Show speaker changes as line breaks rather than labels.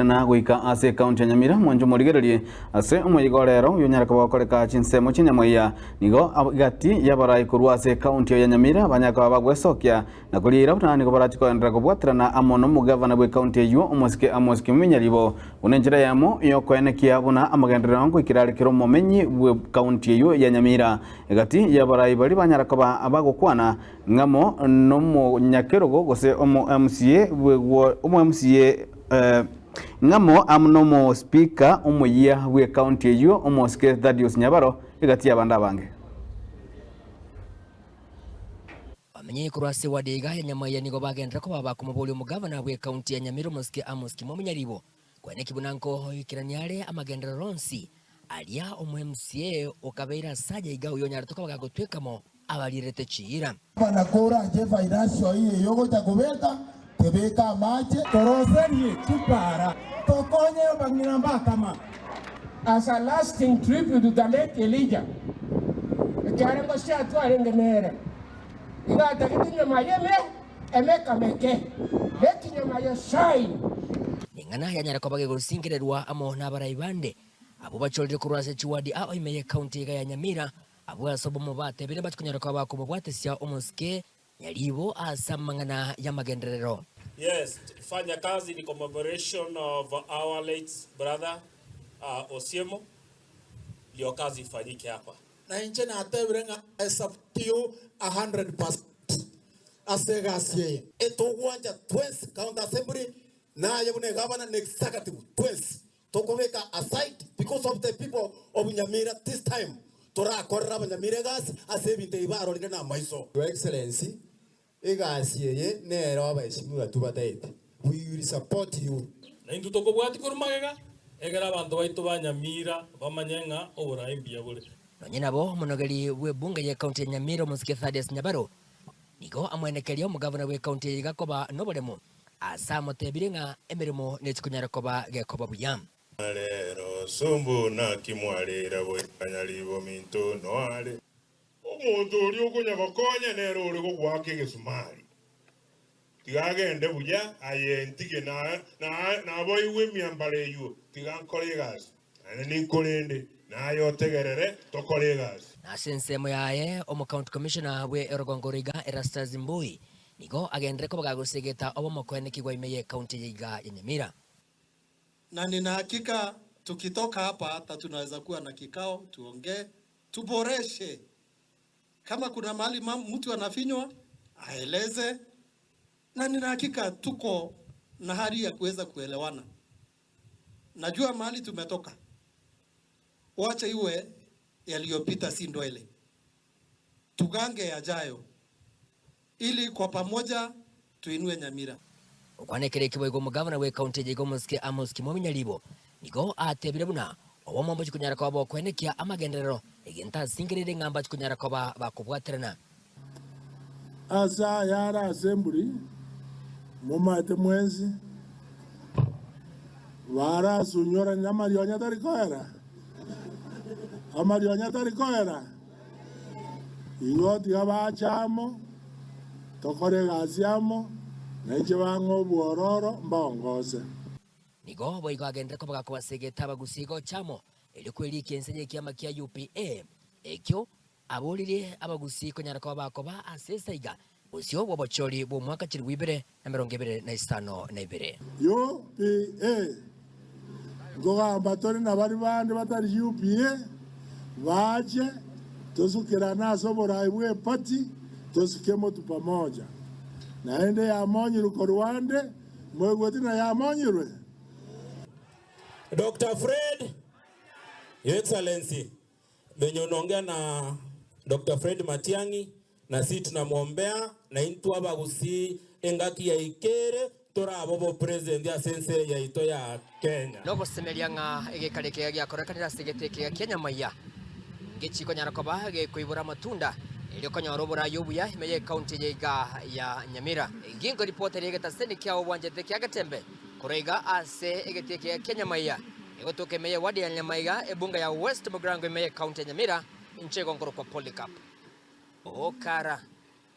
Na goika ase ekaunti ya Nyamira, mwanche omorigererie ase omoyega o rero oyonyare koba gokoreka chinsemo chia Nyamwaiya. Nigo egati y'abarai korwa ase ekaunti ya Nyamira banyare koba bagwesokia na koriera buna nigo barache koenderera kobwaterana amo nomogavana bw'ekaunti eyio omosike Amos Kimimi Nyaribo buna enchera eyemo y'okoenekia buna amagenderero ngoikera are kera omomenyi bw'ekaunti eyio ya Nyamira. Egati y'abarai baria banyara koba bagokwana Ng'amo nomonyakerogo gose omo MCA bwegwo omo MCA eh, ng'amo amo nomo speaker omoyia bwe county eyio omosike Thaddeus Nyabaro egati y'abande abange.
Bamenyire korwa ase ewadi iga ya Nyamaiya nigo bagenderera koba bakomoboria omogavana bw'ecounty ya Nyamira omosike Amos Kimwami Nyaribo koeneki buna nkoikerania are amagenderero onsi Aria omo-MCA okabeire ase aya iga oyonyarete koba gagotwekamo abarierete chiira.
Bana koranche efinancial year eye ogocha kobeka, tebeka amache.
Toroserie chipara.
Tokonye abang'ina mbakama.
As a lasting tribute to the late Elijah, ekiagera ngosia twarenge nere, iga atagete nyuma y'eme emeka meke, let nyuma ye shine.
Ning'ana yanyare koba gegosingererwa amo nabarai bande Abwo bachorire korwa ase chiwadi ao ime y'ecounty iga ya Nyamira, abwo ase obomo batebire mbachikonyara koba bakomobwatesia omosike Nyaribo ase amang'ana y'amagenderero.
Yes, fanya kazi in commemoration of our late brother uh, Osiemo, ndio kazi ifanyike hapa.
Na inche natebire ng'a I support you a 100% ase egasi eye. Etogwancha twensi county assembly naye buna egavana na executive twensi Tokobeka aside because of the people of Nyamira this time torakorere abanyamira egasi ase ebinto ebi barorire namaiso.
Your Excellency, egasi eye nero abaheshimiwa tubataete, we will support you.
Na intwe tokobwatia korwa magega, egere abanto baito ba Nyamira bamanye ng'a oboraai mbuya bore.
Nonye nabo, omonogeri bw'ebunge y'ecounty ya Nyamira omosike Thaddeus Nyabaro nigo amwenekeria omogavana bw'ecounty eye iga koba noboremo Ase amotebirie ng'a emeremo nechikonyara koba gekoba buya.
Na rero sumbu naki mwarera goika nyaribo minto noare. Omonto oria okonya gokonya nere ore gogoaka egesumari. Tiga agende buya, aye ntige naboigwe emiambaro eyio, tiga nkore egasi, naende ninkorende, naye otegerere tokore egasi.
Na ase ensemo yaye omocounty commissioner bwe erogongo roiga Erastus Mbui nigo agenderere koba gagosegeta obomokoenekigwa ime ye county eye iga ya Nyamira.
Na nina hakika tukitoka hapa hata tunaweza kuwa na kikao tuongee, tuboreshe. Kama kuna mahali mtu anafinywa aeleze, na nina hakika tuko na hali ya kuweza kuelewana. Najua mahali tumetoka, wacha iwe yaliyopita si ndwele, tugange yajayo ili kwa pamoja tuinue Nyamira.
Gokwana ekero eke boigo omogavana bw'ecounty eye iga omosike Amos Kimwami Nyaribo nigo atebire buna obomo mbochi konyara koba bokoenekia amagenderero egento asingereire ng'a mbachi konyara koba bakobwaterana.
Ase ayare Assembly momaete mwensi, barasunyoranie amarionya atari koera, amarionya atari koera. Igo tiga bache amo, tokore egasi amo, na inche bang'e obwororo mbaongose.
Nigo boigo agenderere koba gakobasegeta abagusi gocha amo, erio kwerikia ense y'ekiama kia UPA, ekio aboririe abagusi konyara koba bakoba ase esaiga bosio bw'obochori bw'omwaka chilifu ibere na emerongo ebere na isano na ibere.
UPA, Nkogamba tore na baria bande batari UPA bache tosukerane ase oborai bw'epati tosuke motu pamoja. Naende yamonyirwe korwa ande, moigweti na yamonyirwe?
Doctor Fred, Your Excellency, venye unaongea na Doctor Fred Matiang'i na si tunamwombea na intwe abagusii engaki yaikere torabe obopresident ase ense eye yaito ya Kenya.
Nogosemeria ng'a egekari ekiya giakorekanire ase egete ekiya kia nyamaiya ngechikonyara koba gekoibora amatunda erio konyora oboraai obuya ime y'ecounty eye iga ya Nyamira. Ginko ripoti eria egetaseni kiao bwanchete kia Getembe korwa iga ase egetii ekiya kia nyamaiya egotoka ime y'ewadi ya Nyamaiga ebunge ya West Mugirango ime y'ecounty ya Nyamira inche igo nkorokwa Polycarp Okara.